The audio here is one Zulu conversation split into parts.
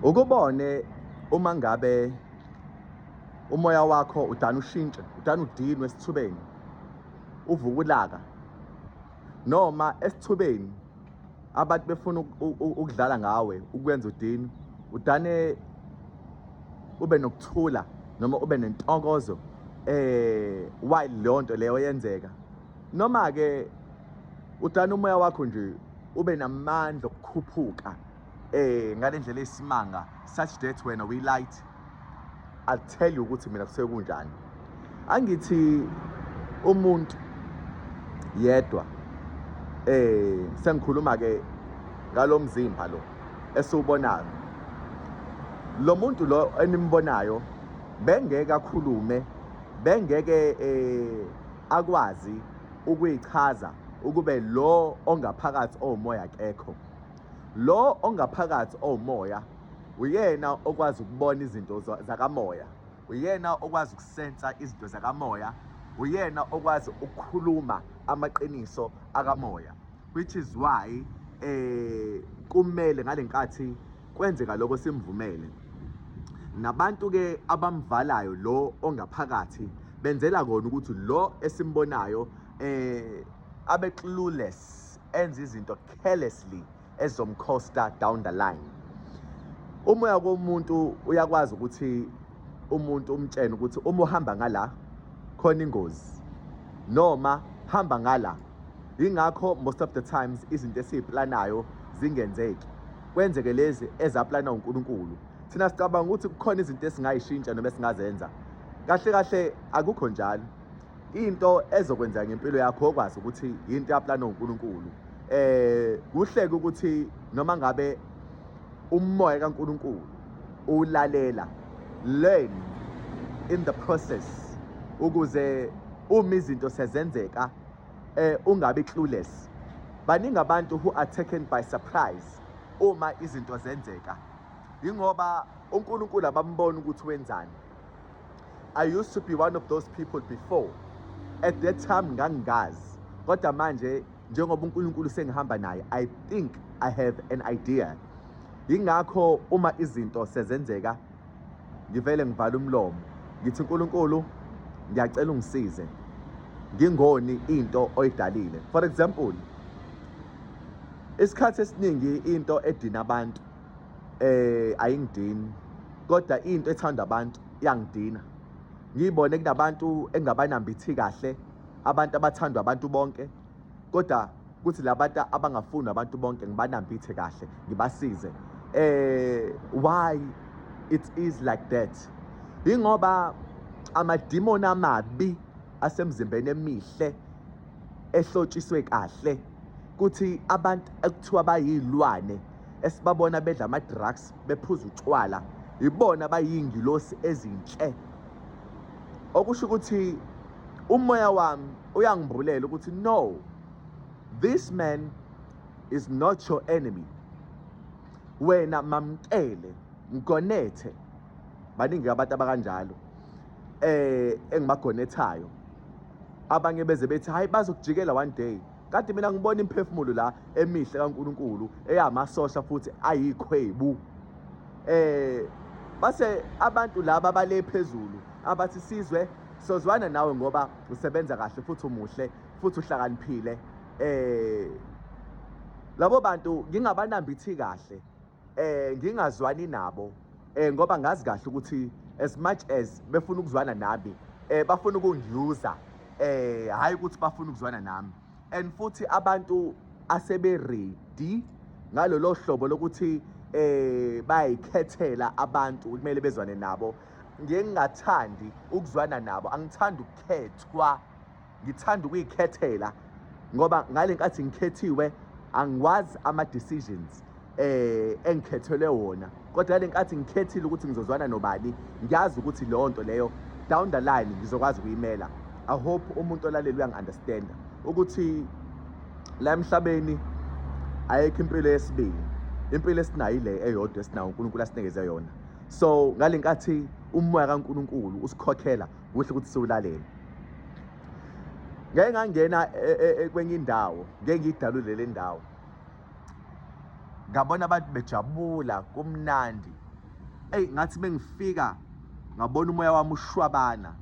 Ukubone uma ngabe umoya wakho udana ushintshe, udana udinwe esithubeni, uvuka ulaka noma esithubeni abantu befuna ukudlala ngawe ukwenza udini, udane ube nokuthula noma ube nentokozo while leyo nto leyo yenzeka. Noma ke udana umoya wakho nje ube namandla okukhuphuka ngalendlela esimanga such that wena we light. I'll tell you ukuthi mina kusuke kunjani. Angithi umuntu yedwa sengikhuluma ke ngalomzimba lo esiwubonayo. Lo muntu lo enimbonayo bengeke akhulume, bengeke akwazi ukuyichaza ukube lo ongaphakathi omoya kekho. Lo ongaphakathi omoya uyena okwazi ukubona izinto zakamoya, uyena okwazi ukusensa izinto zakamoya, uyena okwazi ukukhuluma amaqiniso akamoya, which is why kumele ngalenkathi kwenzeka lokho simvumele. Nabantu ke abamvalayo lo ongaphakathi benzela kona ukuthi lo esimbonayo abe clueless, enze izinto carelessly ezomcosta down the line. Umoya komuntu uyakwazi ukuthi umuntu umtshene ukuthi uma uhamba ngala khona ingozi noma hamba ngala. Yingakho most of the times izinto esiyiplanayo zingenzeki, kwenzeke lezi ezaplana uNkulunkulu. Thina sicabanga ukuthi kukhona izinto esingayishintsha noma esingazenza, kahle kahle akukho njalo. Into ezokwenzeka ngempilo yakho okwazi ukuthi into yaplana uNkulunkulu. Kuhleke ukuthi noma ngabe umoya kaNkulunkulu ulalela, learn in the process ukuze uma izinto sezenzeka ungabi clueless. Baningi abantu who are taken by surprise uma izinto zenzeka, ingoba uNkulunkulu abambona ukuthi wenzani. I used to be one of those people before. At that time ngangingazi, kodwa manje njengoba uNkulunkulu sengihamba naye, I think I have an idea. Yingakho uma izinto sezenzeka ngivele ngivala umlomo ngithi uNkulunkulu ngiyacela ungisize ngingoni into oyidalile. For example, isikhathi esiningi into edina abantu ayingidini, kodwa into ethanda abantu iyangidina. Ngiyibone kunabantu engabanambithi kahle, abantu abathandwa abantu bonke, kodwa kuthi labantu abangafuni abantu bonke ngibanambithe kahle, ngibasize. Why it is like that? Ingoba amadimoni amabi asemzimbeni emihle ehlotshiswe kahle, kuthi abantu ekuthiwa bayilwane esibabona bedla ama-drugs bephuza utshwala, ibona bayingilosi ezinhle. Okusho ukuthi umoya wami uyangimbulela ukuthi no, this man is not your enemy. Wena mamkele, mgonethe. Baningi abantu abakanjalo engibagonethayo. Abanye beze bethi hayi bazokujikela one day, kanti mina ngibona imphefumulo la emihle kaNkuluNkulu eyamasosha futhi ayikhwebu. Base abantu laba bale phezulu abathi sizwe sozwana nawe ngoba usebenza kahle futhi umuhle futhi uhlakaniphile. Labo bantu ngingabanambithi kahle, ngingazwani nabo ngoba ngazi kahle ukuthi as much as befuna ukuzwana nami, bafuna ukungiuza, hayi ukuthi bafuna ukuzwana nami. And futhi abantu asebe ready ngalolo hlobo lokuthi bayikhethela abantu kumele bezwane nabo. Ngiye ngingathandi ukuzwana nabo, angithandi ukukhethwa, ngithanda ukuyikhethela, ngoba ngale nkathi ngikhethiwe angiwazi ama decisions engikhethelwe wona, kodwa ngale nkathi ngikhethile ukuthi ngizozwana nobani, ngiyazi ukuthi leyo nto leyo down the line ngizokwazi ukuyimela. I hope umuntu olaleli uyangi-understanda ukuthi la emhlabeni ayikho impilo yesibili, impilo esinayo ile eyodwa esinayo uNkulunkulu asinikeze yona. So ngale nkathi umoya kaNkulunkulu usikhokhela, kuhle ukuthi siwulalele. Ngeke ngangena kwenye indawo, ngeke ngiyidalule le ndawo, ngabona abantu bejabula kumnandi. Eyi, ngathi mengifika ngabona umoya wami ushwabana,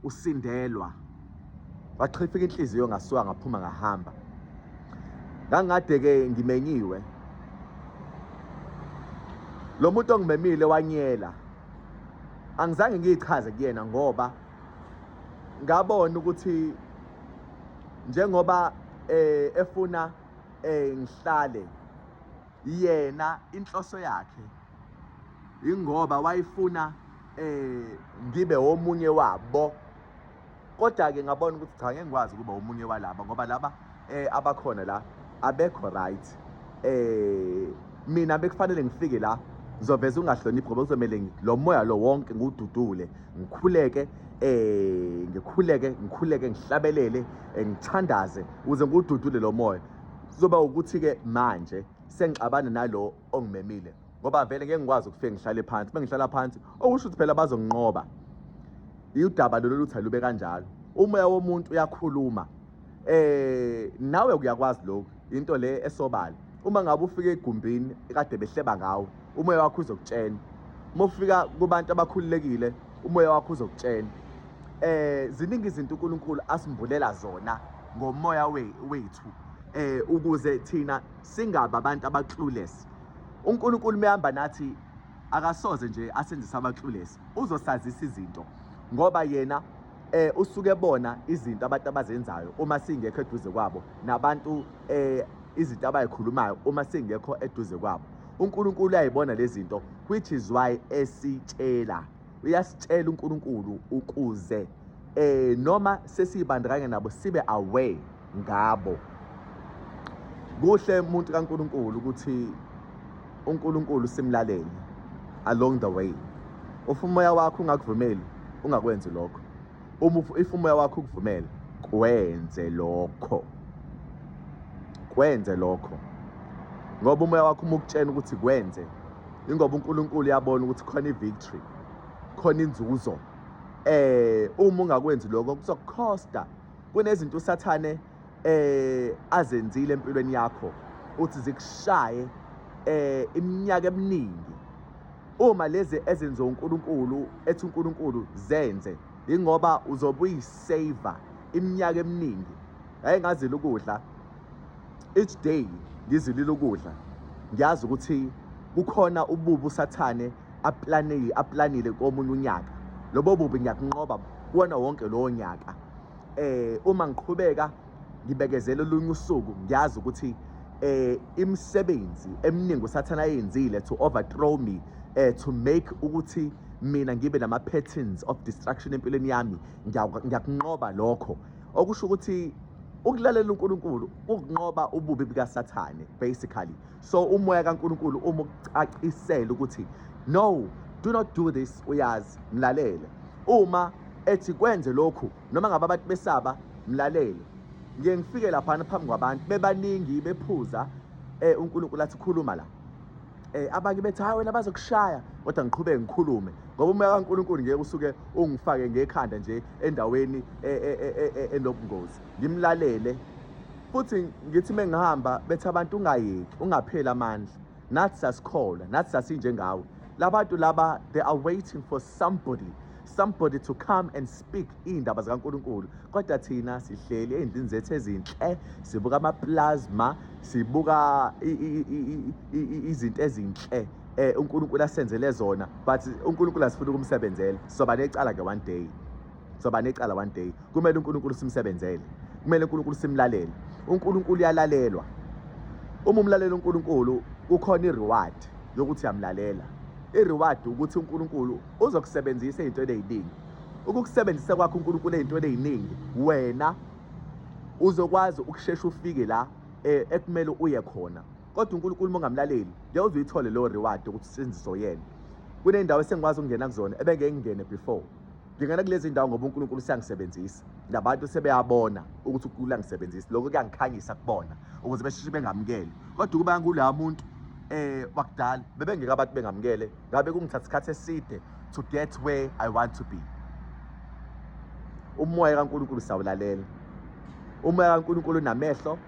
usindelwa, waxhifika inhliziyo, ngasuka ngaphuma ngahamba. Ngangikade-ke ngimenyiwe, lo muntu ongimemile wanyela. Angizange ngiyichaze kuyena ngoba ngabona ukuthi njengoba efuna ngihlale yena, inhloso yakhe ingoba wayefuna ngibe omunye wabo. Kodwa-ke ngabona ukuthi cha, ngeke ngikwazi ukuba omunye walaba ngoba laba abakhona la abekho right. Mina bekufanele ngifike la ngizoveza ungahloniphi ngoba kuzomele lo moya lo wonke ngiwududule, ngikhuleke, ngikhuleke, ngikhuleke, ngihlabelele, ngithandaze ukuze ngiwududule lo moya. Kuzoba ukuthi-ke manje sengixabana nalo ongimemile ngoba vele ngeke ngikwazi ukufike ngihlale phansi. Uma ngihlala phansi okusho ukuthi phela bazonginqoba. Udaba lolu luthi alube kanjalo. Umoya womuntu uyakhuluma. Nawe uyakwazi lokhu, into le esobala. Uma ngabe ufika egumbini kade behleba ngawe, umoya wakho uzokutshela. Uma ufika kubantu abakhululekile, umoya wakho uzokutshela. Ziningi izinto uNkulunkulu asimbulela zona ngomoya wethu, ukuze thina singabi abantu aba-clueless. UNkulunkulu mehamba nathi akasoze nje asenzise aba-clueless, uzosazisa izinto ngoba yena usuke ebona izinto abantu abazenzayo uma singekho eduze kwabo, nabantu izinto abayikhulumayo uma singekho eduze kwabo. uNkulunkulu uyayibona lezi zinto, which is why esitshela, uyasitshela uNkulunkulu ukuze noma sesibandakanya nabo sibe aware ngabo. Kuhle umuntu kaNkulunkulu ukuthi uNkulunkulu simlalele along the way. If umoya wakho ungakuvumeli, ungakwenzi lokho. Uma if umoya wakho ukuvumela, kwenze lokho, kwenze lokho, ngoba umoya wakho uma ukutshena ukuthi kwenze, ingoba uNkulunkulu uyabona ukuthi khona i-victory, khona inzuzo. Uma ungakwenzi lokho kuzokukhosta. Kunezinto uSathane azenzile empilweni yakho uthi zikushaye iminyaka eminingi. Uma lezi ezenziwe uNkulunkulu, ethi uNkulunkulu zenze, ingoba uzobe uyisave iminyaka eminingi. Yaye ngazila ukudla each day, ngizilile ukudla, ngiyazi ukuthi kukhona ububi uSathane aplanile komunye unyaka. Lobo bubi ngiyakunqoba kuwona wonke lowo nyaka. Uma ngiqhubeka ngibekezela olunye usuku, ngiyazi ukuthi imisebenzi eminingi uSathane ayenzile to overthrow me, to make ukuthi mina ngibe nama patterns of destruction empilweni yami, ngiyakunqoba lokho. Okusho ukuthi ukulalela uNkulunkulu ukunqoba ububi bukaSathane basically. So umoya kaNkulunkulu uma ukucacisela ukuthi no, do not do this, uyazi, mlalele. Uma ethi kwenze lokhu, noma ngabe abantu besaba, mlalele. Ngiye ngifike laphana phambi kwabantu bebaningi bephuza, uNkulunkulu athi khuluma la. Abanye bethi hayi wena bazokushaya, kodwa ngiqhubeke ngikhulume ngoba umoya kaNkulunkulu ngeke usuke ungifake ngekhanda nje endaweni enobungozi. Ngimlalele futhi ngithi mengihamba bethi abantu ungayeki, ungapheli amandla, nathi sasikholwa, nathi sasinjengawe. Labantu laba, they are waiting for somebody to come and speak iy'ndaba zikaNkulunkulu, kodwa thina sihleli ey'ndlini zethu ezinhle, sibuka ama-plasma, sibuka izinto ezinhle uNkulunkulu asenzele zona, but uNkulunkulu asifuna ukumsebenzela. Sizoba necala ke one day, sizoba necala one day. Kumele uNkulunkulu simsebenzele, kumele uNkulunkulu simlalele. uNkulunkulu uyalalelwa. Uma umlalela uNkulunkulu, kukhona i-reward yokuthi uyamlalela. I-reward ukuthi uNkulunkulu uzokusebenzisa ey'ntweni ey'ningi. Ukukusebenzisa kwakho uNkulunkulu ey'ntweni ey'ningi, wena uzokwazi ukushesha ufike la ekumele uye khona. Kodwa uNkulunkulu uma ungamlaleli, ngeke uze uyithole leyo reward yokuthi usebenziswe yena. Kuney'ndawo esengikwazi ukungena kuzona ebengeke ngingene before. Ngingena kulezi ndawo ngoba uNkulunkulu useyangisebenzisa, nabantu sebeyabona ukuthi uNkulunkulu uyangisebenzisa. Lokho kuyangikhanyisa kubona ukuze besheshe bengamukele. Kodwa ukuba nguloya muntu wakudala, bebengeke abantu bengamukele, ngabe kungithatha isikhathi eside to get where I want to be. Umoya kaNkulunkulu sawulalela. Umoya kaNkulunkulu unamehlo,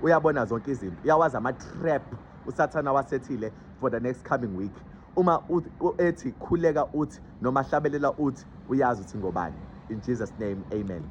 uyabona zonke izinto, uyawazi ama-trap uSathana wasethile for the next coming week. Uma ethi khuleka uthi noma hlabelela uthi, uyazi ukuthi ngobani. In Jesus name, amen.